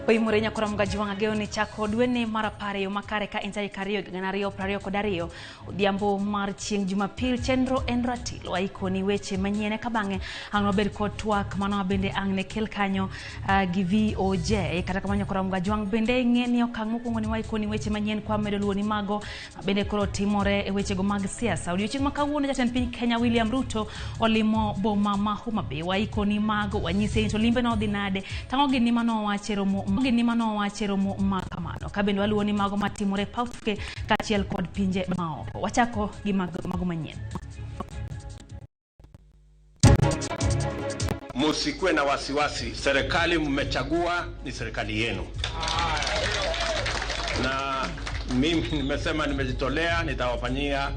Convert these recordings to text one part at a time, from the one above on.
Oimore nyakora Mgajwang' ageno ni chako dweni mar apar e yo makare ka en tarik 2 2022 odhiambo mar chieng' Jumapil. Chenro en ratil waikoni weche manyien eka bang'e ang' wabed kod twak mano bende ang' ne kel kanyo gi VOJ. Kata kamano nyakora Mgajwang' bende ing'e ni okang' mokwongo ni waikoni weche manyien kwa medo luwo ni mago bende koro timore e wechego mag siasa. Odiochieng' ma kawuono jatend piny Kenya William Ruto olimo boma ma Homa Bay. Waikoni mago, wanyise ni to limbe nodhi nade, tang'o gini manowacho e romo, gini manowacho e romo ma kamano. Ka bende waluwo ni mago matimore e paw tuke kaachiel kod pinje maoko. Wachako gi mago manyien. Musikuwe na wasiwasi, serikali mmechagua ni serikali yenu, na mimi nimesema nimejitolea, nitawafanyia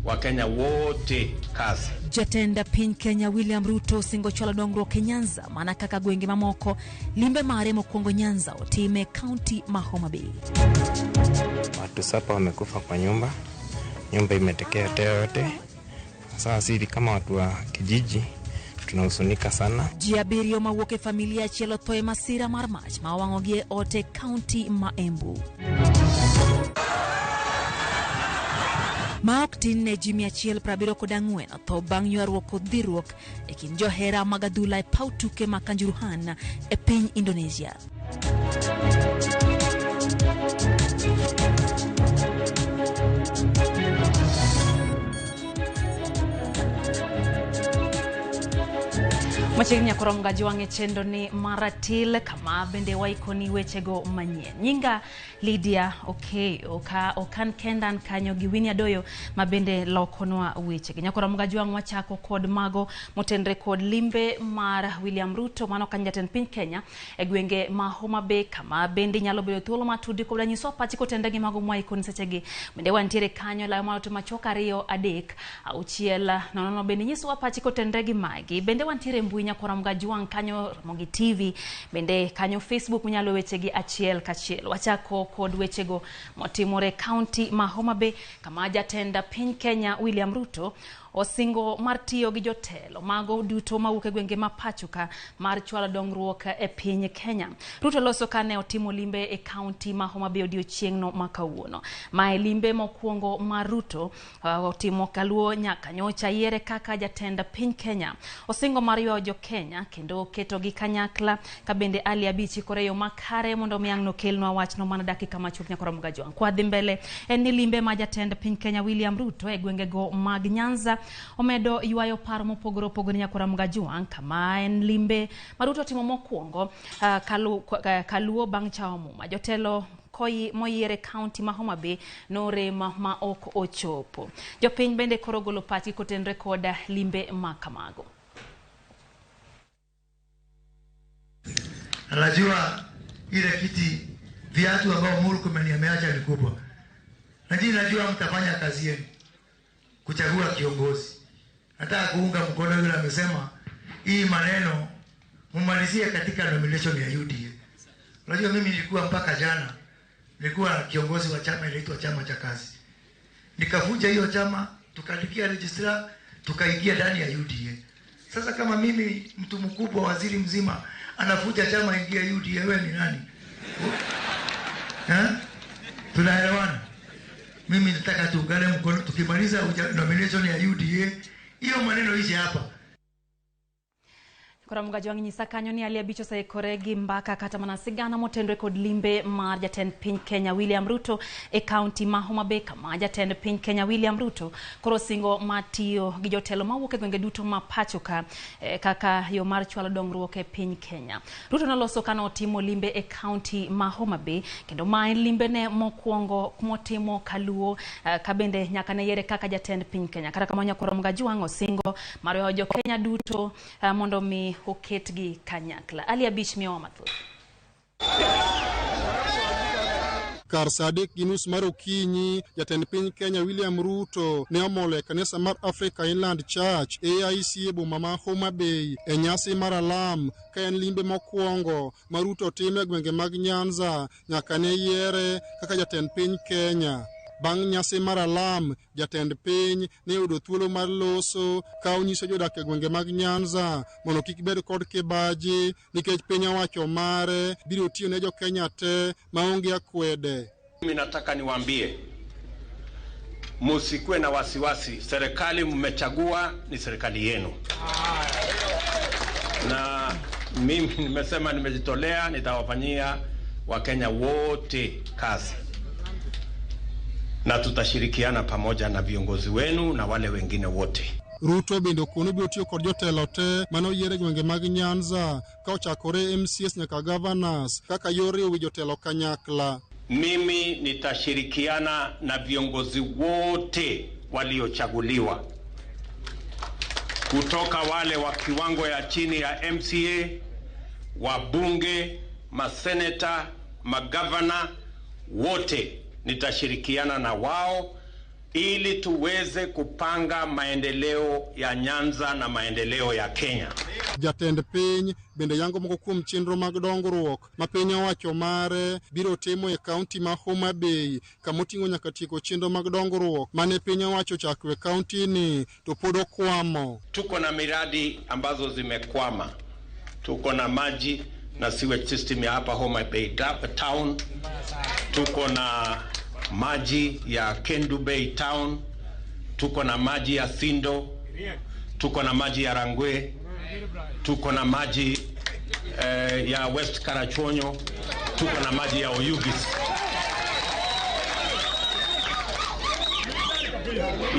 Wakenya wote kazi. Jatend piny Kenya William Ruto osingo chwalo dongruok e Nyanza mana kaka gwenge mamoko. Limbe mare mokwongo Nyanza otime kaunti ma Homa Bay. Watu 7 wamekufa kwa nyumba, nyumba imeteketea yote. Sasa sisi kama watu wa kijiji tunahuzunika sana. Ji 7 mawuok e familia achiel otho e masira mar mach ma owang'ogi e ot e kaunti ma Embu. Ma ok tin ne ji 174 otho bang' ywaruok kod dhirruok e kind johera mag adhula e paw tuke ma Kanjuruhan e piny Indonesia. Machiegni nyakoro Mgajwang' e chenro ni maratil kama bende waikoni wechego manyien. Nyinga Lydia Okeyo ka okan kendan kanyo gi Winnie Adoyo ma bende lokonwa wechegi. Nyakoro Mgajwang' wachako kod mago motenre kod limbe mar William Ruto mano kanyo jatend piny Kenya e gwenge ma Homa Bay kama bende nyalo bedo thuolo matudi kod nyiso pachi kotende gi mago mwaikoni sechegi. Bende wantiere kanyo layo mar ote machuok 2 3 6 0 bende nyisowa pachi kotende gi magi. Bende wantiere mbui nyakora Mgajwang' kanyo Ramogi TV bende kanyo Facebook unyalo wechegi achiel kachiel. Wachako kod wechego motimore kaunti ma Homa Bay kama jatend piny Kenya William Ruto osingo mar tiyo gi jotelo mago duto mawuok e gwenge ma pacho ka mar chwalo dongruok e piny Kenya. Ruto loso kane otimo limbe e kaunti ma Homa Bay odiochieng'no ma kawuono. Mae limbe mokwongo mar Ruto otimo kaluo nyaka nyocha yiere kaka jatend piny Kenya. Osingo mar ywayo jo Kenya kendo ketogi kanyakla ka bende Ali Abichi kore yo makare mondo mi ang' nokelnwa wachno mana dakika machuok nyakora Mgajwang'. Kwa dhi mbele en ni limbe ma jatend piny Kenya William Ruto e gwengego mag Nyanza omedo ywayo paro mopogore opogore nyakora Mgajwang' kama en limbe ma Ruto otimo mokwongo kaluo bang' chawo muma. Jotelo moyier e kaunti ma Homa Bay norem ma ok ochopo. Jopiny bende koro golo pachgi kotenre kod limbe ma kamago. Anajua ile kiti viatu ambao Murkomen ameacha ni kubwa. Lakini najua mtafanya kazi yenu kuchagua kiongozi. Nataka kuunga mkono yule amesema hii maneno mumalizie katika nomination ya UDA. Unajua mimi nilikuwa mpaka jana nilikuwa kiongozi wa chama inaitwa chama cha kazi. Nikavuja hiyo chama, tukaandikia registrar, tukaingia ndani ya UDA. Sasa kama mimi mtu mkubwa waziri mzima anavuja chama ingia UDA, wewe ni nani? Tunaelewana? Mimi nataka tuungane mkono tukimaliza nomination ya UDA, hiyo maneno ishe hapa. Kora Mgajwang' nyisa kanyo ni Ali Abicho oseikore gi mbaka kata mana sigana motenre kod limbe mar jatend piny Kenya William Ruto e kaunti ma Homa Bay kama jatend piny Kenya William Ruto koro singo mar tiyo gi jotelo mawuok e gwenge duto ma pacho ka kaka yo mar chwalo dongruok e piny Kenya. Ruto noloso kane otimo limbe e kaunti ma Homa Bay kendo ma en limbene mokwongo motimo kaluo ka bende nyaka ne yiere kaka jatend piny Kenya. Kata kamano nyakoro Mgajwang' osingo mar weyo jo Kenya duto mondo mi oketgi kanyakla. Ali Abich miyowa mathoth. Kar saa 3:30 mar okinyi, jatend piny Kenya William Ruto ne omolo e kanisa mar Africa Inland Church AIC e boma ma Homa Bay e nyasi mar alam ka en limbe mokwongo ma Ruto timo e gwenge mag Nyanza nyaka ne yiere kaka jatend piny Kenya. Bang' nyasi mar alam, jatend piny ne oyudo thuolo mar loso ka onyiso jodak e gwenge mag Nyanza mondo kik bed kod kibaji nikech piny owacho mare biro tiyo ne jo-Kenya te maonge akwede. Mimi nataka niwaambie, musikuwe na wasiwasi, serikali mmechagua ni serikali yenu, na mimi nimesema nimejitolea, nitawafanyia Wakenya wote kazi na tutashirikiana pamoja na viongozi wenu na wale wengine wote. Ruto bende okono biro tiyo kod jotelo te mane oyier e gwenge mag Nyanza ka ochakore MCAs nyaka governors kaka yor riwo wi jotelo kanyakla. Mimi nitashirikiana na viongozi wote waliochaguliwa kutoka wale wa kiwango ya chini ya MCA, wabunge, maseneta, magavana, wote nitashirikiana na wao ili tuweze kupanga maendeleo ya Nyanza na maendeleo ya Kenya. Jatend piny bende yango moko kuom chenro mag dongruok ma piny owacho mare biro timo e kaunti ma Homa Bay kamoting'o nyaka tieko chenro mag dongruok mane piny owacho ochako e kaunti ni to pod okwamo. Tuko na miradi ambazo zimekwama. Tuko na maji na sewage system ya hapa Homa Bay Town. Tuko na maji ya Kendu Bay Town, tuko na maji ya Sindo, tuko na maji ya Rangwe, tuko na maji ya West Karachuonyo, tuko na maji ya Oyugis.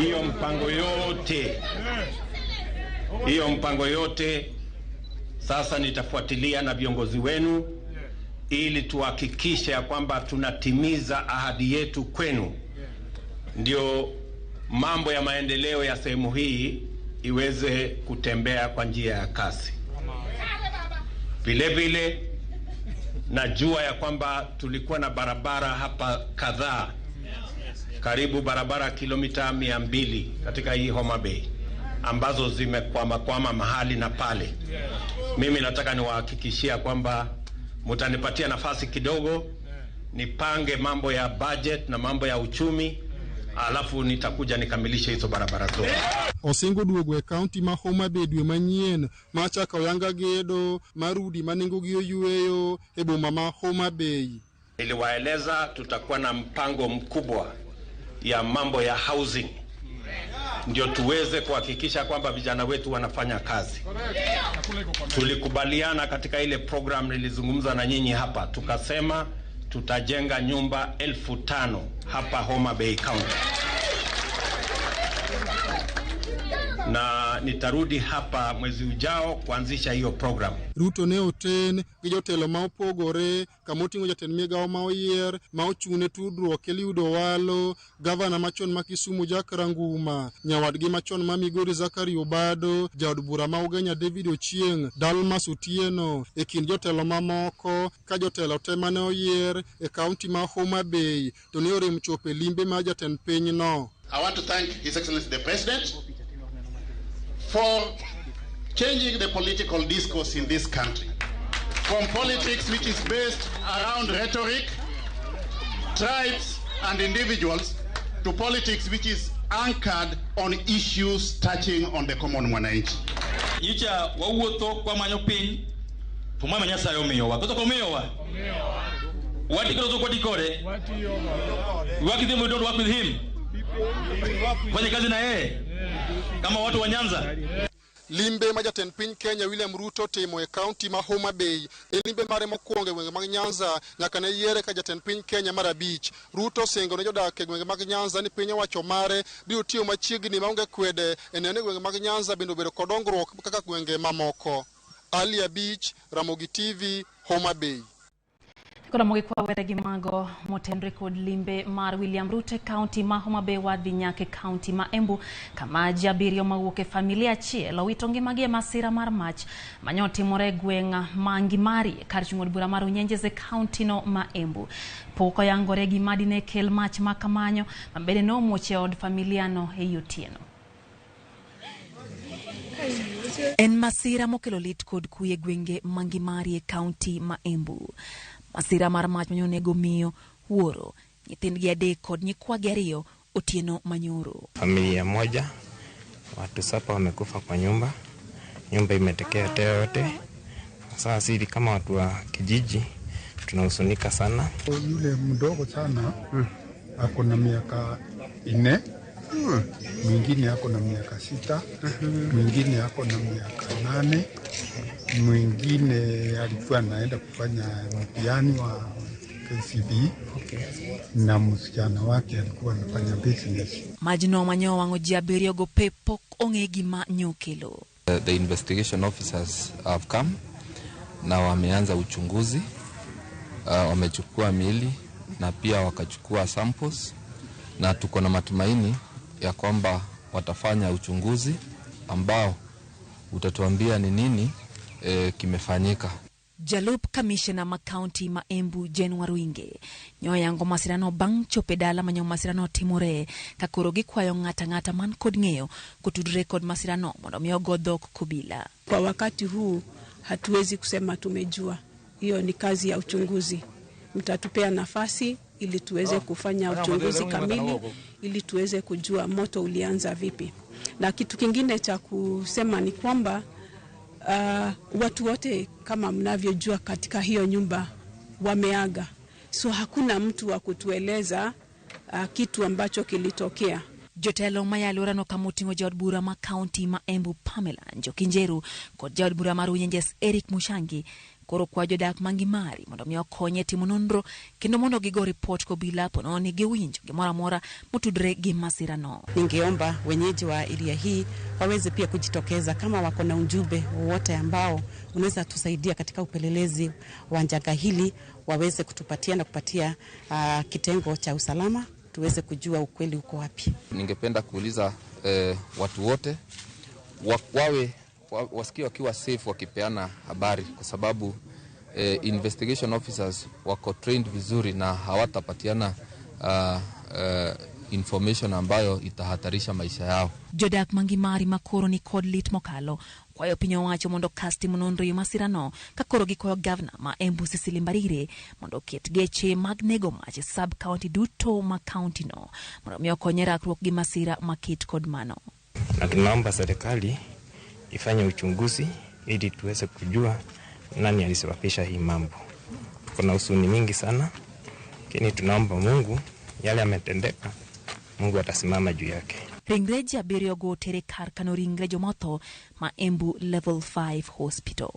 Hiyo mpango yote, hiyo mpango yote sasa nitafuatilia na viongozi wenu ili tuhakikishe ya kwamba tunatimiza ahadi yetu kwenu, ndio mambo ya maendeleo ya sehemu hii iweze kutembea kwa njia ya kasi. Vile vile najua ya kwamba tulikuwa na barabara hapa kadhaa, karibu barabara kilomita 200 katika hii Homa Bay ambazo zimekwama kwama mahali na pale. Mimi nataka niwahakikishia kwamba mutanipatia nafasi kidogo nipange mambo ya budget na mambo ya uchumi, alafu nitakuja nikamilishe hizo barabara zote. Osingo duogo e kaunti ma Homa Bay dwe manyien ma chako oyanga gedo mar udi ma nengogi oyweyo e boma ma Homa Bay. Niliwaeleza tutakuwa na mpango mkubwa ya mambo ya housing, ndio tuweze kuhakikisha kwamba vijana wetu wanafanya kazi. Tulikubaliana katika ile program nilizungumza na nyinyi hapa, tukasema tutajenga nyumba 5,000 hapa Homa Bay County, na nitarudi hapa mwezi ujao kuanzisha hiyo program. Ruto ne oten gi jotelo ma opogore kamoting'o jatend migawo ma oyier ma ochung'ne tudruok Eliud Owalo, gavana machon ma Kisumu Jack Ranguma, nyawadgi machon ma Migori Zachary Obado, jaod bura ma Ugenya David Ochieng', Dalmas Otieno e kind jotelo mamoko ka jotelo te mane oyier e kaunti ma Homa Bay to ne orem chopo e limbe mar jatend pinyno. I want to thank His Excellency the President for changing the political discourse in this country from politics which is based around rhetoric, tribes and individuals to politics which is anchored on issues touching on the common mwananchi. Nyicha wawuotho kwa manyo piny to mama Nyasaye omiyowa. Koso omiyowa? Wati kwa dikore. Work with him, we don't work with him. Fanya kazi na yeye kama watu wa Nyanza. Limbe ma jatend piny Kenya William Ruto timo e kaunti ma Homa Bay e limbe mare mokwongo e gwenge mag Nyanza nyaka ne yiere ka jatend piny Kenya mar abich. Ruto osingo ne jodak e gwenge mag Nyanza ni piny owacho mare biro tiyo machiegni maonge kwede e neno ni gwenge mag Nyanza bende obedo kod dongruok kaka gwenge mamoko. Ali Abich, Ramogi TV, Homa Bay. Koro kwa were gi mago motenre kod limbe mar William Ruto e kaunti ma Homa Bay wadhi nyaka e kaunti ma Embu kama ji abiriyo mawuok e familia achiel owito ngimagi e masira mar mach manyotimore e gweng' ma Ngimari kar chung' od bura mar Unyenjes e kaunti no ma Embu. Pok oyangore gima dine kel mach ma kamanyo ma bende nomuoch e od familia no e otieno. En masira mokelo lit kod kuyo e gwenge ma Ngimari e kaunti ma Embu. Masira mar mach manyonego miyo, wuoro, Nyithindgi 3 kod nyikwagi 2 otieno manyoro. Familia moja watu 7 wamekufa kwa nyumba, nyumba imeteketea yote. Sasa sisi kama watu wa kijiji tunahuzunika sana. Yule mdogo sana ako na miaka 4, mwingine ako na miaka 6, mwingine ako na miaka 8, mwingine alikuwa anaenda kufanya mtihani wa KCB. Na msichana wake alikuwa anafanya business. Majno manyo wang'o ji 7 go pe pok ong'e gima nyokelo. The investigation officers have come na wameanza uchunguzi. Wamechukua miili na pia wakachukua samples, na tuko na matumaini ya kwamba watafanya uchunguzi ambao utatuambia ni nini kimefanyika. Jalup Commissioner ma County ma Embu Jane Waruinge nyoyango masirano bang' chopo dala manyo masirano timore ka koro gikwayo ng'ata ng'ata man kod ng'eyo kotudore kod masirano mondo mi ogo dhok kobila. Kwa wakati huu hatuwezi kusema tumejua. Hiyo ni kazi ya uchunguzi. Mtatupea nafasi ili tuweze kufanya uchunguzi kamili ili tuweze kujua moto ulianza vipi. Na kitu kingine cha kusema ni kwamba watu wote kama mnavyojua katika hiyo nyumba wameaga. So hakuna mtu wa kutueleza kitu ambacho kilitokea. Jotelo ma alworano kamoting'o jaod bura ma County ma Embu Pamela Njoki Njeru kod jaod bura mar Runyenjes Eric Mushangi koro kwa jodak mangimari mondo mi okonye timo nonro kendo mondo gigo ripot kobila pono ni giwinjo gimoro amora motudore gi masirano. Ningeomba wenyeji wa area hii waweze pia kujitokeza kama wako na ujumbe wowote ambao unaweza tusaidia katika upelelezi wa janga hili, waweze kutupatia na kupatia kitengo cha usalama tuweze kujua ukweli uko wapi. Ningependa kuuliza watu wote wawe wasikie wakiwa safe wakipeana habari, kwa sababu investigation officers wako trained vizuri na hawatapatiana information ambayo itahatarisha maisha yao. Jodak mangimari makoro ni kod lit mokalo kwayo piny owacho mondo kas timo nonro e masirano ka koro gikwayo gavana ma Embu Cecily Mbarire mondo oket geche mag nego mach e sub county duto ma county no mondo mi okonye rakruok gi masira maket kod mano. Na tunaomba serikali ifanye uchunguzi ili tuweze kujua nani alisababisha hii mambo. Tuko na huzuni mingi sana, lakini tunaomba Mungu yale ametendeka, Mungu atasimama juu yake. Ringre ji 7 go tere kar kano ringre jomotho ma Embu Level 5 Hospital.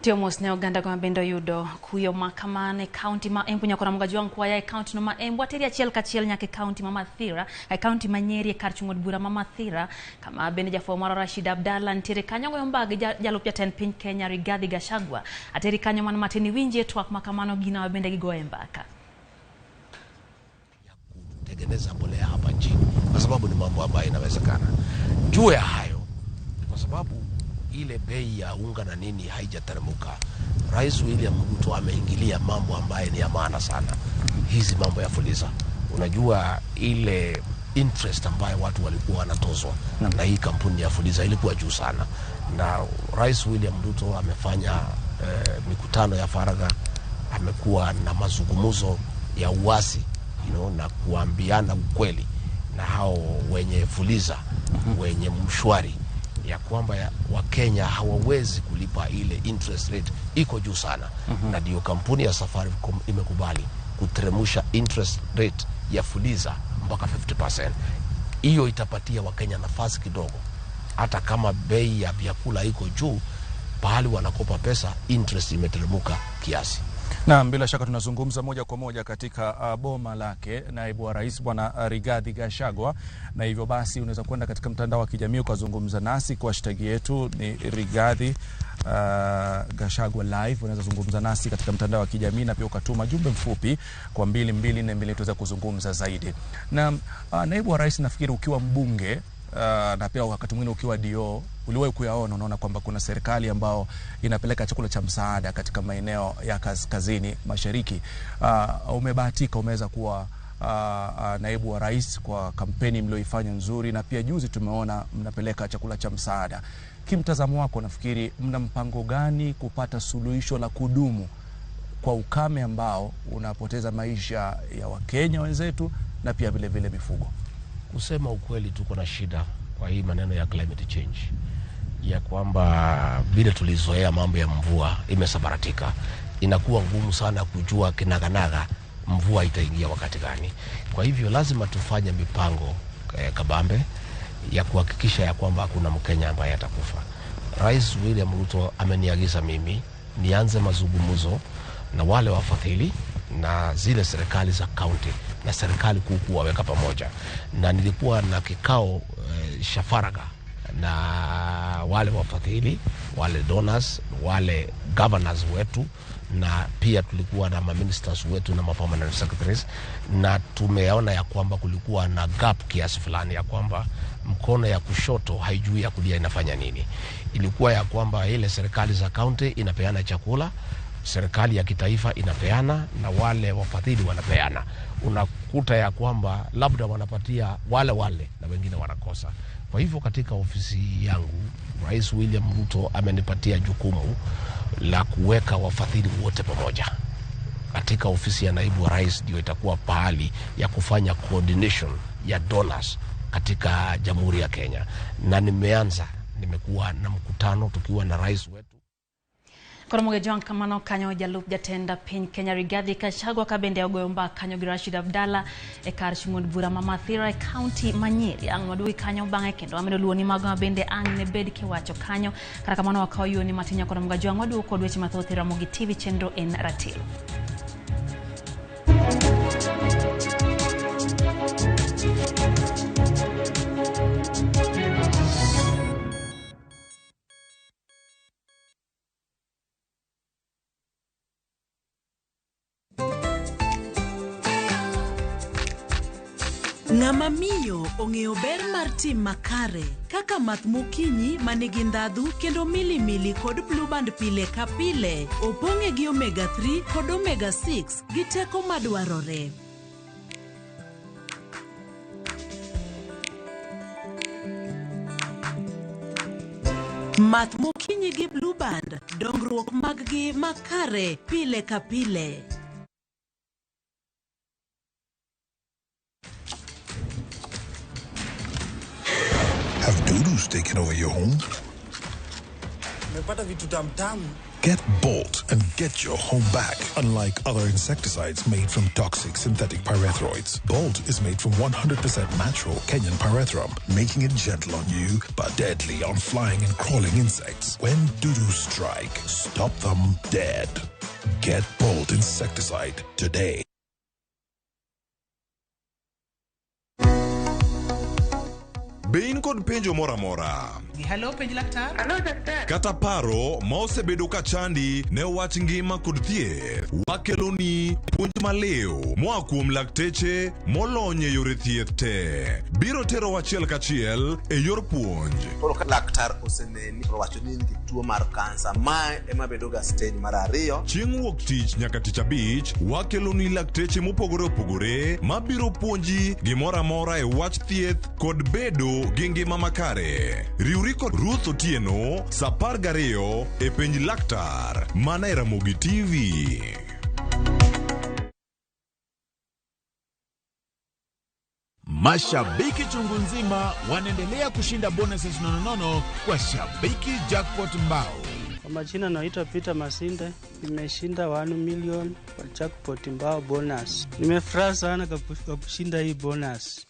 Tiyo mos ne oganda go mabende oyudo kuyo ma kamano e kaunti ma Embu nyakora Mugajwang' kwaya e kaunti no ma Embu ateri achiel kachiel nyaka e kaunti ma Mathira, e kaunti ma Nyeri e kar chung' od bura ma Mathira kama bende jafwambo marwa Rashid Abdalla nitiere kanyo goyo mbaka gi jalup jatend piny Kenya Rigathi Gachagua. Ateri kanyo man matin iwinjie twak ma kamano gina bende gigoye mbaka. Kutengeneza mbolea hapa nchini kwa sababu ni mambo ambayo inawezekana. Juu ya hayo, kwa sababu ile bei ya unga na nini haijateremka, Rais William Ruto ameingilia mambo ambayo ni ya maana sana. Hizi mambo ya Fuliza, unajua ile interest ambayo watu walikuwa wanatozwa na hii kampuni ya Fuliza ilikuwa juu sana, na Rais William Ruto amefanya mikutano ya faragha, amekuwa na mazungumzo ya uwazi, na kuambiana ukweli na hao wenye Fuliza, wenye mshwari, ya kwamba Wakenya hawawezi kulipa ile interest rate iko juu sana. Na ndio kampuni ya Safaricom imekubali kuteremsha interest rate ya Fuliza mpaka 50%. Hiyo itapatia Wakenya nafasi kidogo, hata kama bei ya vyakula iko juu, pahali wanakopa pesa interest imeteremka kiasi. Na bila shaka tunazungumza moja kwa moja katika boma lake naibu wa rais Bwana Rigathi Gachagua, na hivyo basi unaweza kwenda katika mtandao wa kijamii ukazungumza nasi kwa hashtag yetu ni Rigathi Gachagua live. Unaweza zungumza nasi katika mtandao wa kijamii na pia ukatuma jumbe mfupi kwa 2242 tuweze kuzungumza zaidi. Na naibu wa rais, nafikiri ukiwa mbunge na pia wakati mwingine ukiwa DO uliwahi kuyaona, unaona kwamba kuna serikali ambao inapeleka chakula cha msaada katika maeneo ya kaskazini mashariki. Umebahatika umeweza kuwa naibu wa rais kwa kampeni mlioifanya nzuri, na pia juzi tumeona mnapeleka chakula cha msaada. Kimtazamo wako, nafikiri mna mpango gani kupata suluhisho la kudumu kwa ukame ambao unapoteza maisha ya Wakenya wenzetu na pia vile vile mifugo? Kusema ukweli, tuko na shida kwa hii maneno ya climate change, ya kwamba vile tulizoea mambo ya mvua imesambaratika. Inakuwa ngumu sana kujua kinaganaga mvua itaingia wakati gani. Kwa hivyo lazima tufanye mipango kabambe ya kuhakikisha ya kwamba hakuna Mkenya ambaye atakufa. Rais William Ruto ameniagiza mimi nianze mazungumzo na wale wafadhili na zile serikali za kaunti na serikali kuu kuwaweka pamoja, na nilikuwa na kikao shafaraga na wale wafadhili, wale donors, wale governors wetu, na pia tulikuwa na maministers wetu na mapermanent secretaries, na tumeona ya kwamba kulikuwa na gap kiasi fulani ya kwamba mkono ya kushoto haijui ya kulia inafanya nini. Ilikuwa ya kwamba ile serikali za kaunti inapeana chakula, serikali ya kitaifa inapeana, na wale wafadhili wanapeana. Unakuta ya kwamba labda wanapatia wale wale na wengine wanakosa. Kwa hivyo katika ofisi yangu Rais William Ruto amenipatia jukumu la kuweka wafadhili wote pamoja. Katika ofisi ya naibu wa rais ndio itakuwa pahali ya kufanya coordination ya donors katika Jamhuri ya Kenya, na nimekuwa na mkutano tukiwa na rais wetu. Koro moge jwang' kamano kanyo jalup jatend piny Kenya Rigathi Gachagua ka bende ogoyo mbaka kanyo gi Rashid Abdalla e kar chung' od bura ma Mathira e kaunti ma Nyeri. Ang' waduogi kanyo bang'e kendo wamedo luwo ni mago ma bende ang' ne bed kiwacho kanyo. Kata kamano wakawo yuoni matin nyaka Ramogi Ajwang' waduogo kod weche mathoth e Ramogi TV chenro en ratil. Ng'ama miyo ong'eyo ber mar tim makare kaka math mokinyi manigi ndhadhu kendo milimili kod Blue Band pile ka pile opong'e gi omega 3 kod omega 6 gi teko madwarore. Math mokinyi gi Blue Band, dongruok mag-gi makare pile ka pile. Have dudus taken over your home? Nimepata vitu tamtamu. Get Bolt and get your home back. Unlike other insecticides made from toxic synthetic pyrethroids, Bolt is made from 100% natural Kenyan pyrethrum, making it gentle on you but deadly on flying and crawling insects. When dudus strike, stop them dead. Get Bolt insecticide today. Be in kod penjo moro amora? Hello, penj laktar. Hello, daktari. Kata paro ma osebedo ka chandi ne wach ngima kod thieth, wakeloni puonj maliw moa kuom lakteche molony e yore thieth te. Biro tero achiel kachiel e yor puonj. Koro ka laktar oseneni to owacho ni in gi tuo mar kansa, mae ema bedo ga stage mar ariyo. Chieng' wuok tich nyaka tich abich, wakeloni lakteche mopogore opogore mabiro puonji gimoro amora e wach thieth kod bedo gi ngima makare. Riwri kod Ruth Otieno sa 12 e penj laktar mana e Ramogi TV. Mashabiki chungu nzima wanaendelea kushinda bonuses nononono kwa Shabiki Jackpot Mbao. Kwa majina naitwa Peter Masinde, nimeshinda 1 million kwa jackpot mbao bonus. Nimefurahi sana kwa kushinda hii bonus.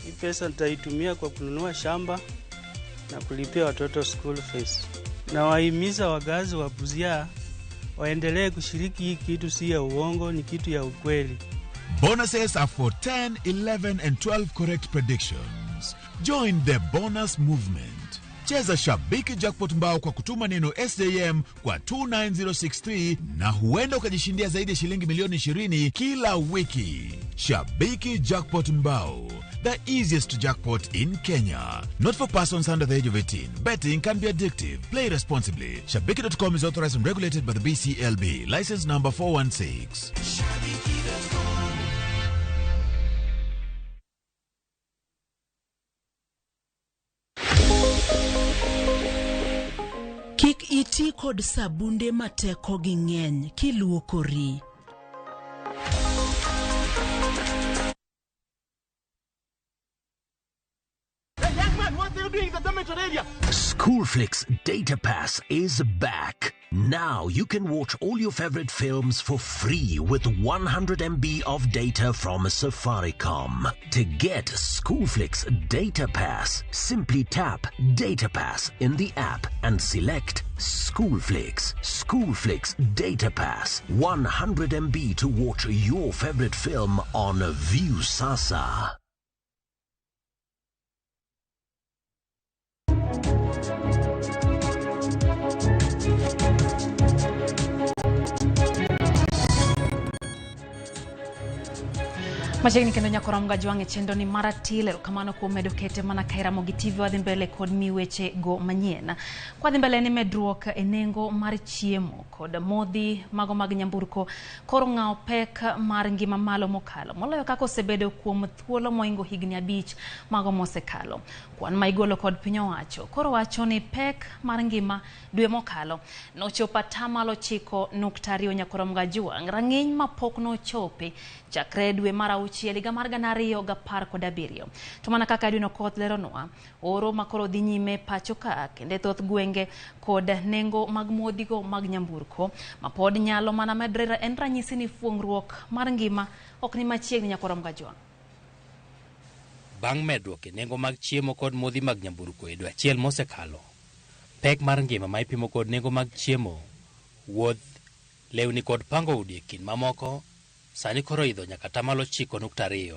Hii pesa nitaitumia kwa kununua shamba na kulipia watoto school fees. Nawahimiza wakazi wa Busia waendelee kushiriki hii kitu, si ya uongo, ni kitu ya ukweli. Bonuses are for 10, 11 and 12 correct predictions. Join the bonus movement. Cheza Shabiki Jackpot Mbao kwa kutuma neno SJM kwa 29063 na huenda ukajishindia zaidi ya shilingi milioni 20 kila wiki. Shabiki Jackpot Mbao, the easiest jackpot in Kenya. Not for persons under the age of 18. Betting can be addictive. Play responsibly. Shabiki.com is authorized and regulated by the BCLB. License number 416. Kik ti kod sabunde ma tekogi ng'eny kiluokori. Schoolflix Data Pass is back. Now you can watch all your favorite films for free with 100 MB of data from Safaricom. To get Schoolflix Data Pass, simply tap Data Pass in the app and select Schoolflix. Schoolflix Data Pass, 100 MB to watch your favorite film on Viusasa. Machiegni kendo nyako Ramogi Ajwang' e chenro ni mar atil. Erokamano kuom medo kete mana ka Ramogi TV. Wadhi mbele kod mi weche go manyien. Kwadhi mbele ni medruok e nengo mar chiemo kod modhi mago mag nyamburko koro ng'awo pek mar ngima malo mokalo moloyo kaka osebedo kuom thuolo moingo higni 5 mago mosekalo. Kwan ma igolo kod piny owacho koro wacho ni pek mar ngima dwe mokalo nochopo 9.2 nyako Ramogi Ajwang', rang'iny mapok nochope chakre dwe mar 6 higa mar 2017. To mana kaka Edwin Okoth leronwa, oro makoro dhi nyime pacho ka kendo thoth gwenge kod nengo mag modhigo mag nyamburko mapod nyalo mana medre en ranyisi ni fuong'ruok mar ngima ok ni machiegni nyako Ramogi Ajwang'. Bang' medruok e nengo mag chiemo kod modhi mag nyamburko e dwe achiel mosekalo, pek mar ngima ma ipimo kod nengo mag chiemo, wuoth, lewni kod pango udi e kind mamoko sani koro idho nyaka 9.2,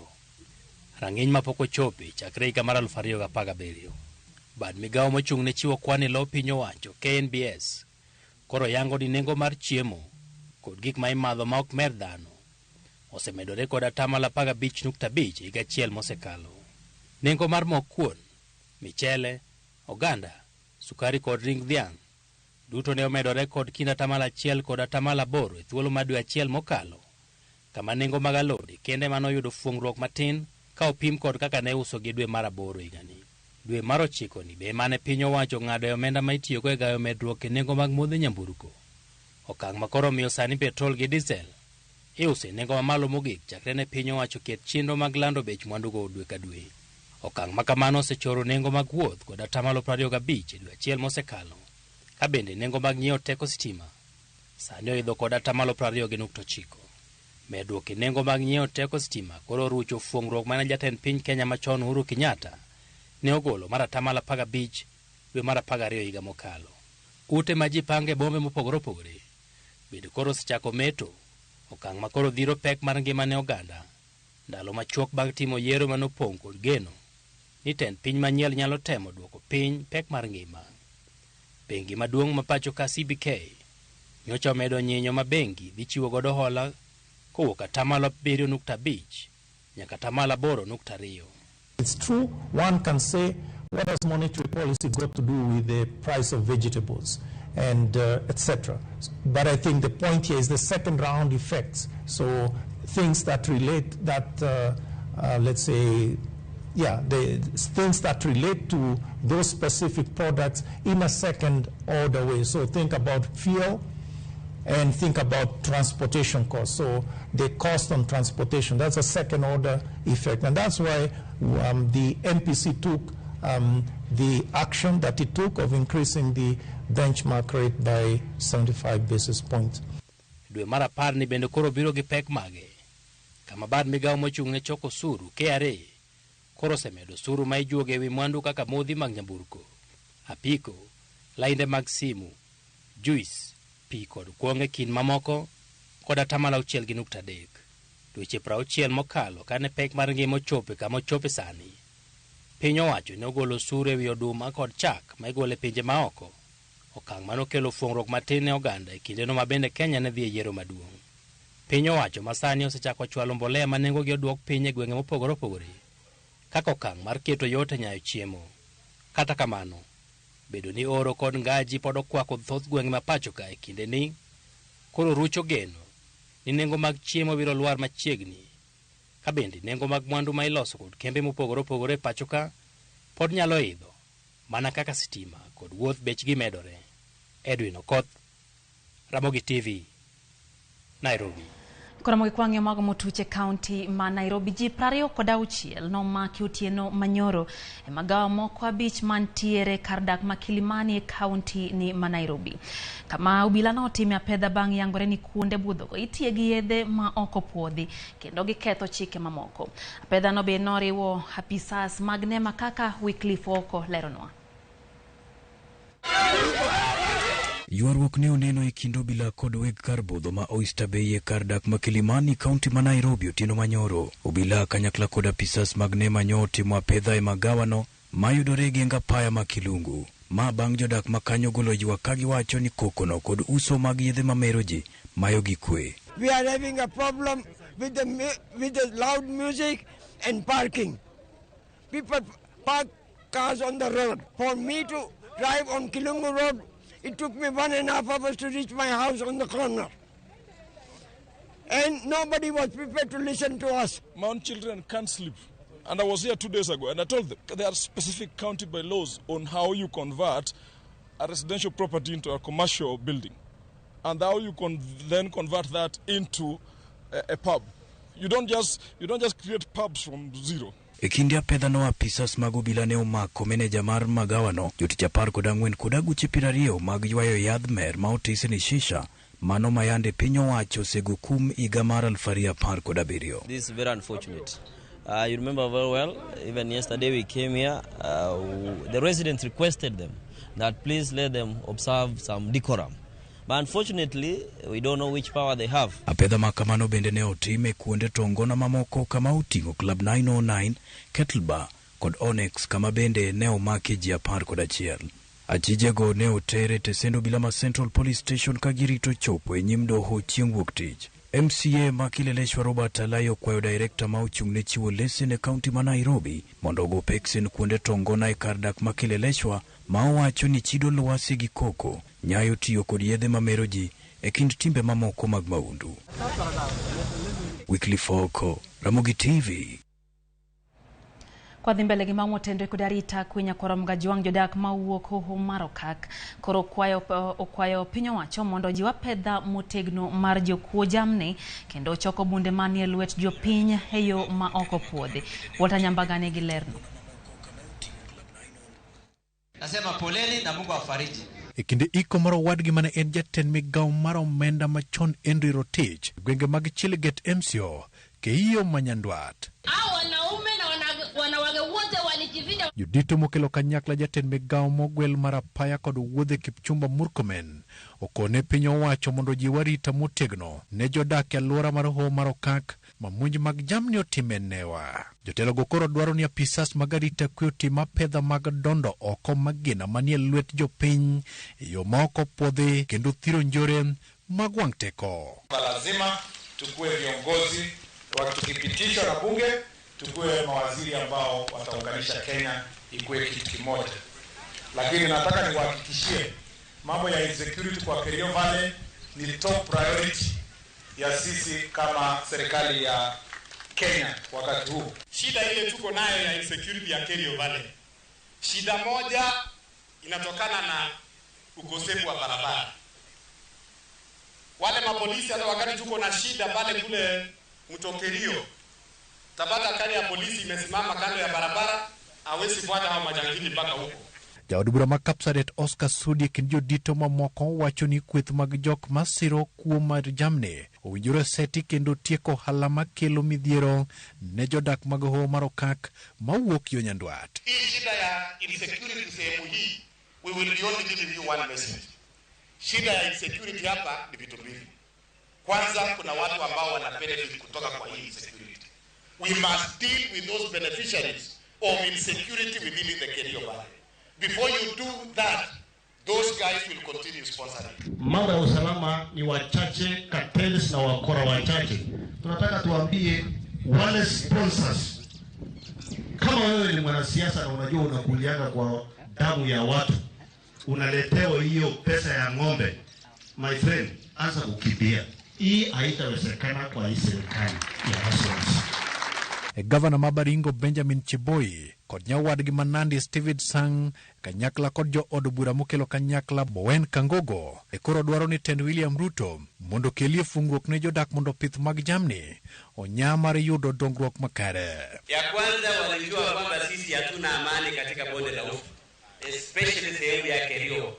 rang'iny mapok ochope chakre higa mar 2017. Bad migawo mochung' ne chiwo kwan e lo piny owacho KNBS koro yango ni nengo mar chiemo kod gik ma imadho ma ok mer dhano osemedore kod 15.5 higa achiel mosekalo. Nengo mar mok kuon, michele, oganda, sukari kod ring dhiang' duto ne omedore kod kind 1% kod 8% e thuolo mar dwe achiel mokalo, kama nengo mag alode kende manoyudo fuong'ruok matin ka opim kod kaka ne uso gi dwe mar 8 higani. Dwe mar 9 ni be mane piny owacho ng'ado e omenda ma itiyogo e gayo medruok e nengo mag modhi nyamburko, okang' ma koro miyo sani petrol gi diesel iuso e nengo mamalo mogik chakre ne piny owacho ket chenro mag lando bech mwandugo dwe ka dwe. Okang' ma kamano osechoro nengo mag wuoth kod 25% e dwe achiel mosekalo, ka bende nengo mag nyiewo teko sitima sani oidho kod 20.9. Medruok e nengo mag nyiewo teko sitima koro orucho fuong'ruok mane jatend piny Kenya machon Uhuru Kenyatta ne ogolo mar 15% dwe mar 12 higa mokalo. Ute ma ji pango e bombe mopogore opogore bende koro osechako meto, okang' ma koro dhiro pek mar ngima ne oganda ndalo machuok bang' timo yiero manopong' kod geno ni tend piny manyien nyalo temo duoko piny pek mar ngima. Bengi maduong' ma pacho ka CBK nyocha omedo nyinyo ma bengi dhi chiwo godo hola kowuok 7.5 nyaka 8.2. It's true, one can say, what has monetary policy got to do with the price of vegetables and etc. But I think the point here is the second round effects. So things that relate that, let's say, yeah, the things that relate to those specific products in a second order way. So think about fuel and think about transportation costs. So the cost on transportation, that's a second order effect. And that's why the MPC took the action that it took of increasing the benchmark rate by 75 basis points. Dwe mar 10 ni bende koro biro gi pek mage, kama bad migawo mochung' ne choko osuru KRA koro osemedo osuru ma ijuogo ewi mwandu kaka modhi mag nyamburko, apiko, lainde mag simu, juice, pi kod kuong' e kind mamoko kod 6.3. Dweche 60 mokalo kane pek mar ngima ochopo kama ochope sani, piny owacho ne ogolo osuru ewi oduma kod chak ma igolo e pinje maoko, okang' manokelo fuong'ruok matin ne oganda e kindeno ma bende Kenya ne dhi e yiero maduong'. Piny owacho ma sani osechako chwalo mbolea ma nengogi oduok piny e gwenge mopogore opogore kaka okang' mar keto yot e nyayo chiemo. Kata kamano, bedo ni oro kod ngaji pod okwako thoth gwenge ma pacho ka e kinde ni koro rucho geno ni nengo mag chiemo biro lwar machiegni, ka bende nengo mag mwandu ma iloso kod kembe mopogore opogore e pacho ka pod nyalo idho mana kaka sitima kod wuoth bechgi medore. Edwin Okoth, Ramogi TV, Nairobi. Koro kwang'e mago motuche kaunti ma Nairobi ji 26 nomaki otieno manyoro e magawa moko 5 mantiere kar dak ma Kilimani e kaunti ni ma Nairobi. Kama obila notime apedha bang' yangore ni kuonde budhogo itiye gi yedhe ma ok opuodhi kendo giketho chike mamoko. Apedha no be noriwo apisas mag nema kaka Wycliffe Oko leronwa. Ywaruok ne oneno e kind obila kod weg kar budho ma Oyster Bay e kar dak ma Kilimani, kaunti ma Nairobi otieno manyoro. Obila kanyakla kod apisas mag nema nyo otimo apedha e magawano mayudore e geng apaya ma Kilungu. Ma bang' jodak ma kanyo golo ywak ka giwacho ni kokono kod uso mag yedhe mamero ji mayo gi kwe. We are having a problem with the loud music and parking. People park cars on the road. For me to drive on Kilungu Road, it took me 1.5 hours to reach my house on the corner. And nobody was prepared to listen to us. My own children can't sleep. And I was here 2 days ago and I told them there are specific county bylaws on how you convert a residential property into a commercial building. And how you can then convert that into a pub. You don't just create pubs from zero. E kinde apedha no apisas mag obila ne omako meneja mar magawano, jotich 14 kod aguche 20 mag ywayo yadh mer ma otisi ni shisha, mano mayande piny owacho osego kum higa mar 2017. This is very unfortunate. You remember very well, even yesterday we came here, the residents requested them that please let them observe some decorum. But unfortunately, we don't know which power they have. Apedha makamano bende ne otim e kuonde tongona mamoko kama oting'o Club 909, Kettle Bar kod Onyx kama bende ne omaki ji 11. Achijego ne otere tesend obila ma Central Police Station ka girito chopo e nyim doho chieng' wuok tich. MCA ma Kileleshwa Robert Alai okwayo direkta ma ochung' ne chiwo lesen e kaunti ma Nairobi mondo ogo peksen kuonde tongona e kar dak ma Kileleshwa ma owacho ni chido lwasi gi koko nyayo tiyo kod yedhe mamero ji e kind timbe mamoko mag maundu. Wycliffe Oko, Ramogi TV. Kwa dhi mbele gi mang'o kod arita kwe nyakwaro Mgajwang' jodak mawuok Hoho mar Okak koro okwayo piny owacho mondo ojiw apedha motegno mar jokuo jamni kendo choko bunde manie lwet jopiny e yo ma ok opuodhi. Walter Nyambaga nigi lerno. Nasema poleni na Mungu awafariji. E kinde iko mar owadgi mane en jatend migawo mar omenda machon Henry Rotich, gwenge mag Chiliget MCO, Keiyo Manyandwat. Wanaume na wanawake wote walijivinda. Jodito mokelo kanyakla jatend migawo mogwel mar apaya kod wuodhe Kipchumba Murkomen okone piny owacho mondo ojiw arita motegno ne jodak e alwora mar Hoho mar Okak ma monj mag jamni otime newa. Jotelogo koro dwaro ni apisas mag arita kwe otim apedha mag dondo oko magina manie lwet jopiny e yo ma ok opuodhi kendo thiro njore mag wang' teko. Lazima tukue viongozi tukipitishwa na bunge, tukue mawaziri ambao wataunganisha Kenya ikuwe kitu kimoja. Lakini nataka niwahakikishie mambo ya insecurity kwa Kerio Valley ni top priority ya sisi kama serikali ya Kenya wakati huu. Shida ile tuko nayo ya insecurity ya Kerio Valley, shida moja inatokana na ukosefu wa barabara. Wale mapolisi hata wakati tuko na shida pale kule Mto Kerio, tabata kari ya polisi imesimama kando ya barabara, hawezi fuata hao majangili mpaka huko. Jaod bura ma Kapsaret Oscar Sudi e kind jodito mamoko wacho ni kweth mag jok masiro kuo mar jamni owinjore seti kendo tieko ohala makelo midhiero ne jodak mag Hoho mar Okak mawuok yo Nyandwat. Hii shida ya insecurity sehemu hii, we will only give you one message. Shida ya insecurity hapa ni vitu mbili. Kwanza kuna watu ambao wana benefit kutoka kwa hii insecurity. We must deal with those beneficiaries of insecurity within the Kerio Valley. Before you do that, those guys will continue sponsoring. Mambo ya usalama ni wachache, cartels na wakora wachache. Tunataka tuambie wale sponsors, kama wewe ni mwanasiasa na unajua unakulianga kwa damu ya watu, unaletewa hiyo pesa ya ng'ombe, my friend, anza kukimbia. Hii haitawezekana kwa hii serikali ya Hustler. Gavana ma Baringo Benjamin Cheboi kod nyawadgi ma Nandi Steven Sang kanyakla kod jo od bura mokelo kanyakla Bowen Kangogo e koro dwaro ni tend William Ruto mondo okelie fungruok ne jodak mondo pith mag jamni onya mar yudo dongruok makare. Ya kwanza walijua kwamba sisi hatuna amani katika bonde la Ufa, especially sehemu ya Kerio.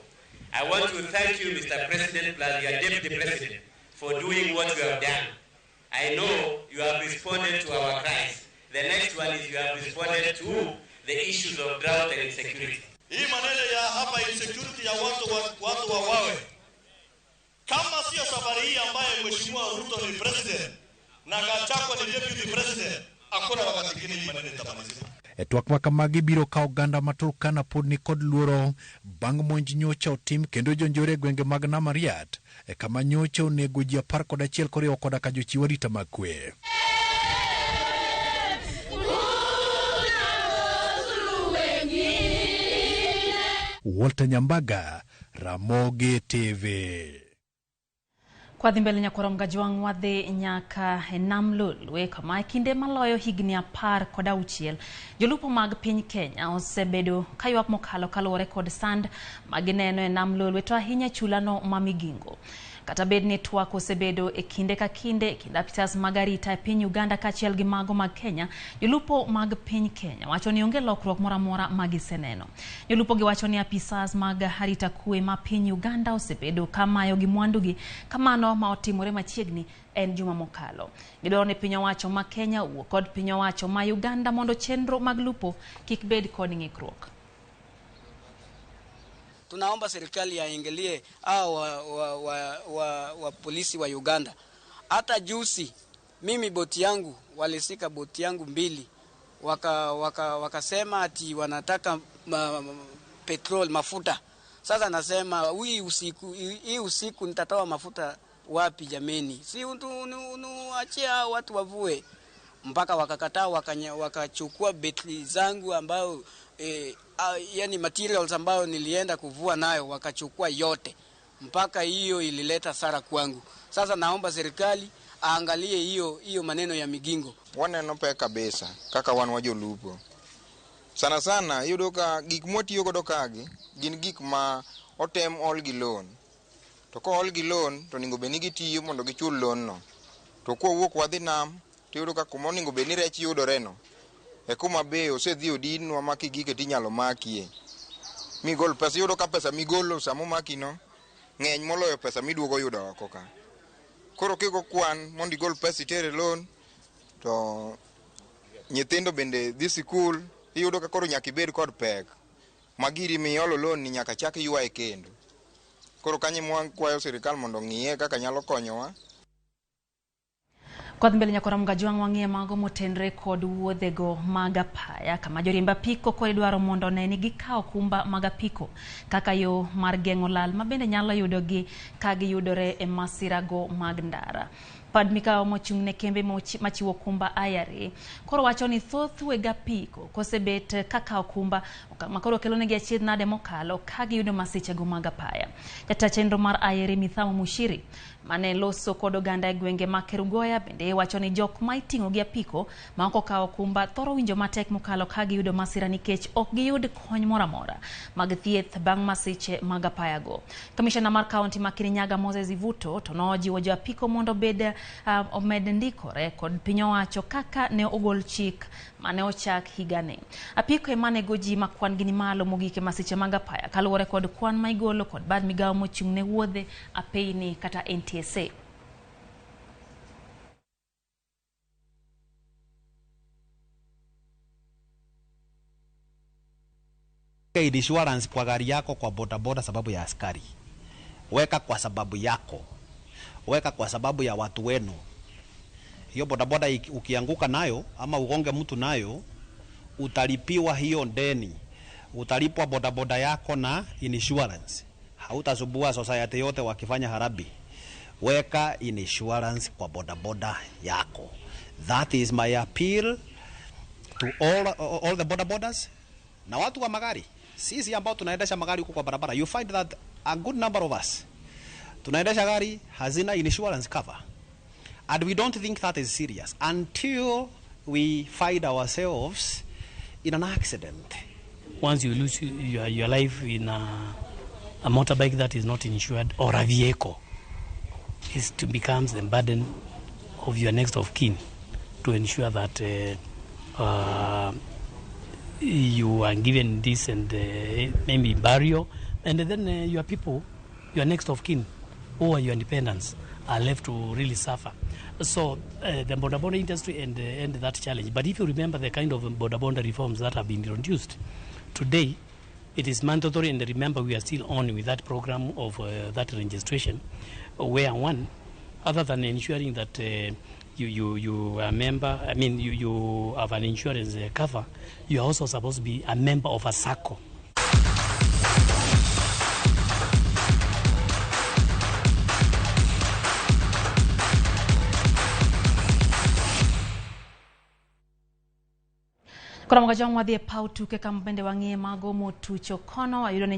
I want to thank you, Mr. President, plus your Deputy President, for doing what you have done. I know you have responded to our cries. The next one is you have responded to the issues of drought and insecurity. Hii maneno ya hapa insecurity ya watu wa wawe. Kama sio safari hii ambaye Mheshimiwa Ruto ni president na Gachagua ni deputy president, hakuna wakati mwingine hii maneno itamalizika. E twak ma kamagi biro ka oganda ma Turkana pod ni kod luoro bang' monj nyocha otim kendo jonjore e gwenge mag Namariat e kama nyocha onego ji 11 koriwo koda ka jochiw arita mag kwe. Walter Nyambaga, Ramogi TV. Kwa dhi mbele nyakwar Mgajwang' wadhi nyaka e Nam Lolwe kama e kinde maloyo higni 16 jolupo mag piny Kenya osebedo kaywak mokalo kaluwore kod sand magineno e Nam Lolwe to ahinya chulano ma Migingo. Kata bed ni twak osebedo e kinde ka kinde kind apisas mag arita e piny Uganda kaachiel gi mago mag Kenya, jolupo mag piny Kenya wacho ni onge lokruok moro amora ma giseneno. Jolupo giwacho ni apisas mag arita kwe ma piny Uganda osebedo kamayo gi mwandugi kamano ma otimore machiegni en juma mokalo. Gidwaro ni piny owacho ma Kenya owuo kod piny owacho ma Uganda mondo chenro mag lupo kik bed kod ng'ikruok. Tunaomba serikali yaingilie au wa polisi wa Uganda. Hata juzi mimi boti yangu walisika boti yangu 2 wakasema ati wanataka petrol mafuta. Sasa nasema hii usiku nitatoa mafuta wapi jameni? Si unuachia watu wavue. Mpaka wakakataa, wakachukua betri zangu ambayo yani materials ambayo nilienda kuvua nayo wakachukua yote. Mpaka hiyo ilileta sara kwangu. Sasa naomba serikali aangalie hiyo maneno ya Migingo. Waneno pek kabisa kaka wan wajolupo. Sana sana iyudo ka gik mwatiyo godo kagi gin gik ma otem ol gi loan. To ko ol gi loan to onego bed ni gitiyo mondo gichul loan no. To kwawuok wadhi nam to iyudo ka kuma onego bed ni rech yudore no e kuma be osedhi odinwa ma kigike tinyalo makie. Migol pesa, iyudo ka pesa migolo sama omaki no ng'eny moloyo pesa miduogo yudo oko ka. Koro kigo kwan mondo igol pesa itere loan to nyithindo bende dhi sikul, iyudo ka koro nyaka ibed kod pek. Magiri miolo loan ni nyaka chak ywaye kendo. Koro kanyo mwa kwayo sirikal mondo ong'iye kaka nyalo konyowa. Kodh mbele nyakwar Mgajwang' wang'iye mago motenre kod wuodhego mag apaya kama joriemb apiko koro idwaro mondo one ni gikawo kumba mag apiko kaka yo mar geng'o lal ma bende nyalo yudogi ka giyudore e masirago mag ndara. Pad migao mochung' ne kembe machiwo kumba IRA koro wacho ni thoth weg apiko kosebet ka kawo kumba ma koro kelonegi achiedh nade mokalo ka giyudo masichego mag apaya. Jata chenro mar IRA Mithamo Mushiri mane loso kod oganda e gwenge ma Kerugoya bende wacho ni jok ma iting'o gi apiko ma ok okawo kumba thoro winjo matek mokalo ka giyudo masira nikech ok giyud kony moro amora mag thieth bang' masiche mag apayago. Kamishna mar kaunti ma Kirinyaga Moses Ivuto to nojiwo jo apiko mondo obed omed ndikore kod piny owacho kaka ne ogol chik mane ochak higani. Apiko ema nego ji ma kwan gi ni malo mogik e masiche mag apaya kaluwore kod kwan ma igolo kod bad migao mochung' ne wuodhe apeyni kata NTSA. Insurance kwa gari yako, kwa bodaboda sababu ya askari. Weka kwa sababu yako. Weka kwa sababu ya watu wenu. Hiyo bodaboda ukianguka nayo ama ugonge mtu nayo, utalipiwa hiyo deni. Utalipwa bodaboda yako na insurance. Hautasumbua society yote wakifanya harabi. Weka insurance kwa bodaboda yako. That is my appeal to all the bodabodas na watu wa magari. Sisi ambao tunaendesha magari huko kwa barabara, you find that a good number of us tunaendesha gari hazina insurance cover, and we don't think that is serious until We find ourselves in an accident. Once you lose your life in a motorbike that is not insured or a vehicle, it becomes the burden of your next of kin to ensure that you are given decent maybe burial, and then your people, your next of kin, or your dependents are left to really suffer. So the boda boda industry and that challenge. But if you remember the kind of boda boda reforms that have been introduced today, it is mandatory, and remember we are still on with that program of that registration, where one, other than ensuring that you are a member, I mean you have an insurance cover, you are also supposed to be a member of a SACCO. Koro mga jong wadhi e paw tuke kama bende wang'iye mago motucho kono wayudo ni